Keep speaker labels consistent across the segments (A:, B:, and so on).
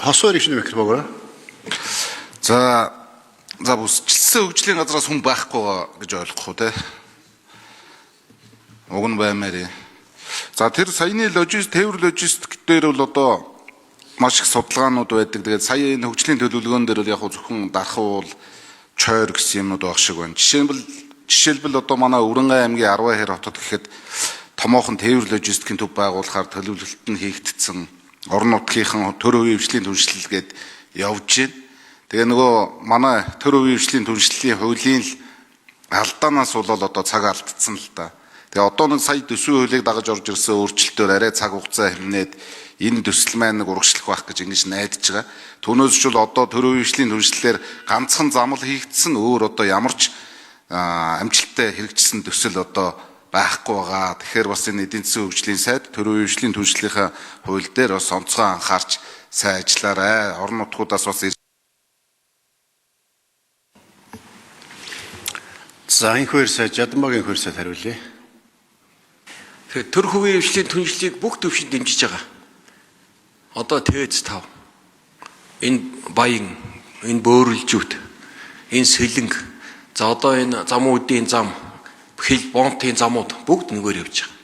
A: Хосоо ирэх шин микрофоноор.
B: За за бүсчилсэн хөгжлийн газраас хүн байхгүй гэж ойлгох уу те? Уг нь баймаар. За тэр саяны логист тээвэр логистик дээр бол одоо маш их судалгаанууд байдаг. Тэгээд сая энэ хөгжлийн төлөвлөгөөн дээр бол яг зөвхөн дархан уул чойр гэсэн юмнууд байх шиг байна. Жишээлбэл одоо манай Өврөнгай аймгийн 10 хэр хотод гэхэд томоохон тээвэр логистикийн төв байгуулахаар төлөвлөлт нь хийгдсэн. Орон нутгийнхан төр хувийн хвшлийн түншлэл гээд явж байна. Тэгээ нөгөө манай төр хувийн хвшлийн түншлэлийн хуулийн л алдаанаас болоод одоо цаг алдсан л да. Тэгээ одоо нэг сая төсвийн хуулийг дагаж орж ирсэн өөрчлөлтөөр арай цаг хугацаа хэмнээд энэ төсөл маань нэг урагшлах байх гэж ингэж найдаж байгаа. Түүнээс ч бол одоо төр хувийн хвшлийн түншлэлээр ганцхан замал хийгдсэн, өөр одоо ямар ч амжилттай хэрэгжсэн төсөл одоо байхгүй байгаа. Тэгэхээр бас энэ эдийн засгийн хөгжлийн сайд төр хувийн хвшлийн түншлэлийнхаа хууль дээр бас онцгой анхаарч сайн ажиллаарай. Орон нутгуудаас бас
A: За энэ хоёр сайд Жадамбагийн хоёр сайд хариулъя.
C: Тэгэхээр төр хувийн хвшлийн түншлэлийг бүх төвшөнд дэмжиж байгаа. Одоо ТЭЦ 5, энэ Баян, энэ Бөөрөлжүүт, энэ Сэлэнг, за одоо энэ замуудын зам, хил бомтын замууд бүгд нэгээр явж байгаа.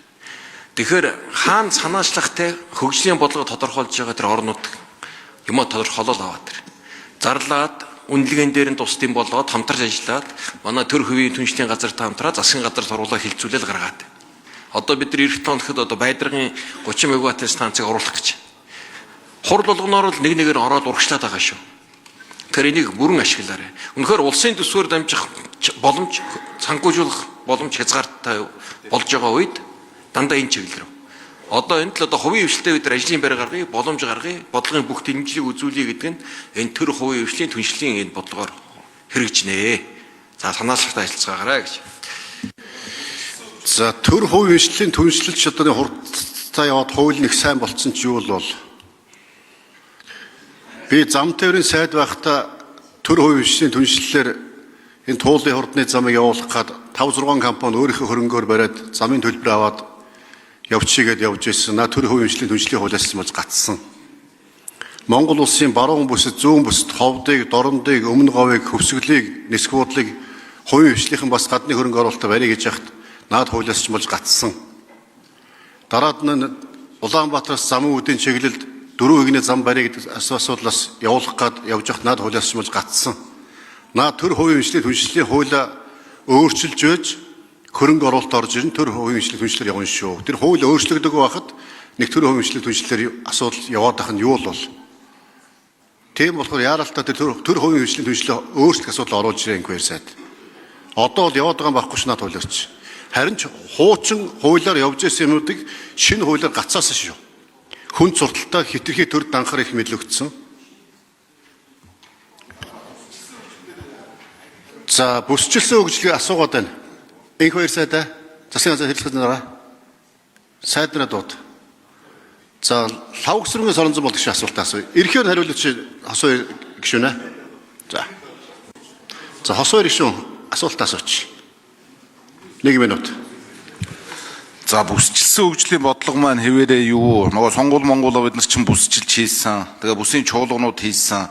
C: Тэгэхээр хаана санаачлахтай хөгжлийн бодлого тодорхойлж байгаа тэр орнууд юмаа тодорхойлол аваад тэр. Зарлаад үнэлгээн дээр нь тусдын болоод хамтарч ажиллаад манай төр хувийн түншлийн газартай хамтраа засгийн газар сургуулаа хилцүүлэл гаргаад. Одоо бид нар эх тоноход одоо байдрагын 30 мегаваттын станцыг оруулах гэж. Хурл болгоноор л нэг нэгээр ороод урагшлаад байгаа шүү. Тэгэхээр энийг бүрэн ашиглаарай. Үнэхээр улсын төсвөөр дамжих боломж, санхүүжүүлэх боломж хязгаартай болж байгаа үед дандаа энэ чиглэл рүү. Одоо энд л одоо хувийн хвшлтэй бид нар ажлын байр гаргая, боломж гаргая, бодлогын бүх дэмжлэг үзүүлье гэдэг нь энэ төр хувийн хвшлийн түншлийн энэ бодлогоор хэрэгжинэ. За санаачлахтай ажиллацгаагаарай гэж.
A: За төр хувийн хвшлийн түншлэлч одоо нэг хурдтай яваад хууль нэг сайн болцсон ч юу л бол би зам тээврийн сайд байхдаа төр хувийн хвшлийн түншлэлээр энэ туулын хурдны замыг явуулах гад 5 6 компани өөрийнхөө хөрөнгөөр бариад замын төлбөр аваад явчихъя гэд явж ирсэн. Наа төр хувийн хвшлийн түншлийн хуулиас болж гацсан. Монгол улсын баруун бүсэд, зүүн бүсэд ховдыг, дорондыг, өмнө говийг, хөвсгөлийг, нисэх буудлыг хувийн хвшлийнхэн бас гадны хөрөнгө оруулалтаа барья гэж яхад наад хуулиас ч болж гацсан. Дараад нь Улаанбаатараас замын үдийн чиглэлд 4 хигний зам барья гэдэг асуудлаас явуулах гад явж явах наад хуулиас ч болж гацсан. Наад төр хувийн хвшлийн түншлэлийн хуулиа өөрчилж байж хөрөнгө оруулалт орж ирэн төр хувийн хвшлийн түншлэлээр явна шүү. Тэр хууль өөрчлөгдөг байхад нэг төр хувийн хвшлийн түншлэлээр асуудал яваад байх нь юу л бол. Тийм болохоор яаралтай тэр төр хувийн хвшлийн түншлэлээ өөрчлөх асуудал оруулж ирээ инквайр сайд. Одоо бол яваад байгаа юм байхгүй ш наад хуулиарч. Харин ч хуучин хуулиар явж исэн юмнуудыг шинэ хуулиар гацаасан шүү. Хүн сурталтай хитрхи төр данхар их мэдлэгдсэн. За бүсчилсэн хөгжлийг асуугаад байна. Инх хоёр сайдаа засгийн газар хэрэглэх дараа сайд нараа дууд. За лавг сэрмгийн соронзон бол гişүн асуулт асууя. Эрхээр хариулагч хосоо гişүнэ. За. За хосоо гişүн асуулт асууч. 1 минут.
B: За бүсчилсэн хөгжлийн бодлого маань хэвээрээ юу? Нөгөө сонгуул Монголоо бид нар чинь бүсчилж хийсэн. Тэгээ бүсийн чуулганууд хийсэн.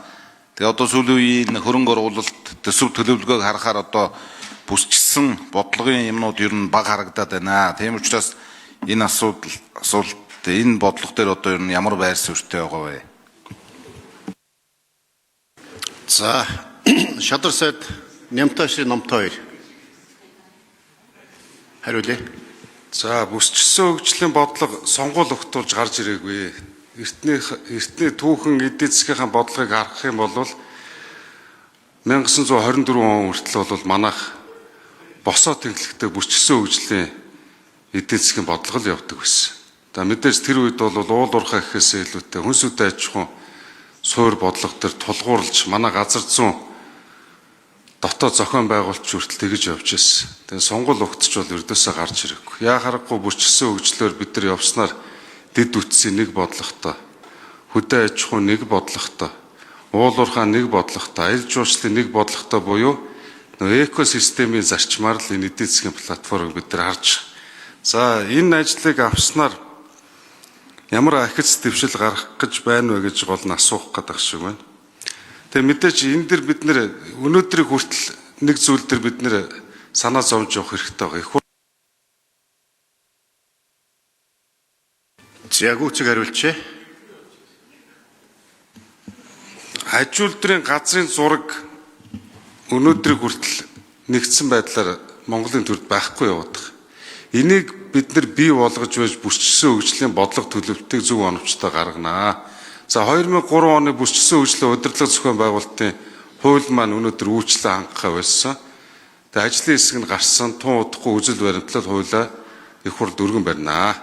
B: Тэгээ одоо сүүлийн үеийн хөрөнгө оруулалт төсөв төлөвлөгөөг харахаар одоо бүсчилсэн бодлогын юмнууд ер нь бага харагдаад байна. Тийм учраас энэ асуудал асуулт энэ бодлого дээр одоо ер нь ямар байр суурьтай байгаа вэ?
A: За шадар сайд Нямташри Номтой хоёр. Хариулъя.
D: За бүсчилсэн хөгжлийн бодлого сонгуул өгтүүлж гарч ирээгүй. Эртний түүхэн эдийн засгийнхаа бодлогыг харах юм бол 1924 он хүртэл бол манайх босоо тэнхлэгтэй бүсчилсэн хөгжлийн эдийн засгийн бодлого л явдаг байсан. За мэдээж тэр үед бол уул уурхай гэхээсээ илүүтэй хүнс үдэ аж ахуйн суур бодлого төр тулгуурлаж манай газар зүүн дотоод зохион байгуулалт хүртэл тэгж явж байсан. Тэгээ сонгуул угтч бол ердөөсөө гарч ирээгүй. Яа харахгүй бүрчилсэн хөгжлөөр бид нар явснаар дэд үтсийн нэг бодлоготой, хөдөө аж ахуй нэг бодлоготой, уул уурхай нэг бодлоготой, аялал жуулчлалын нэг бодлоготой буюу нөө экосистемийн зарчмаар л энэ эдийн засгийн платформыг бид нар харж. За энэ ажлыг авснаар Ямар ахиц дэвшил гаргах гэж байна вэ гэж гол нь асуух гэдэг шиг байна. Тэгээ мэдээж энэ дэр бид нэр өнөөдрийг хүртэл нэг зүйл дээр бид нэр санаа зовж явах хэрэгтэй байгаа. Их
A: За гүйцэг хариулчээ.
D: Аж үйлдвэрийн газрын зураг өнөөдрийг хүртэл нэгдсэн байдлаар Монголын төрд байхгүй яваад байгаа. Энийг бид нар бий болгож байж бүрчсэн хөгжлийн бодлого төлөвлөлтийг зөв оновчтой гарганаа. За 2003 оны бүрчсэн хөгжлийн удирдлага зохион байгуулалтын хууль маань өнөөдөр үйлчлэн хангахаа болсон. Тэгээ ажлын хэсэг нь гарсан, тун удахгүй үзэл баримтлал хуулиа их хурлд өргөн барина.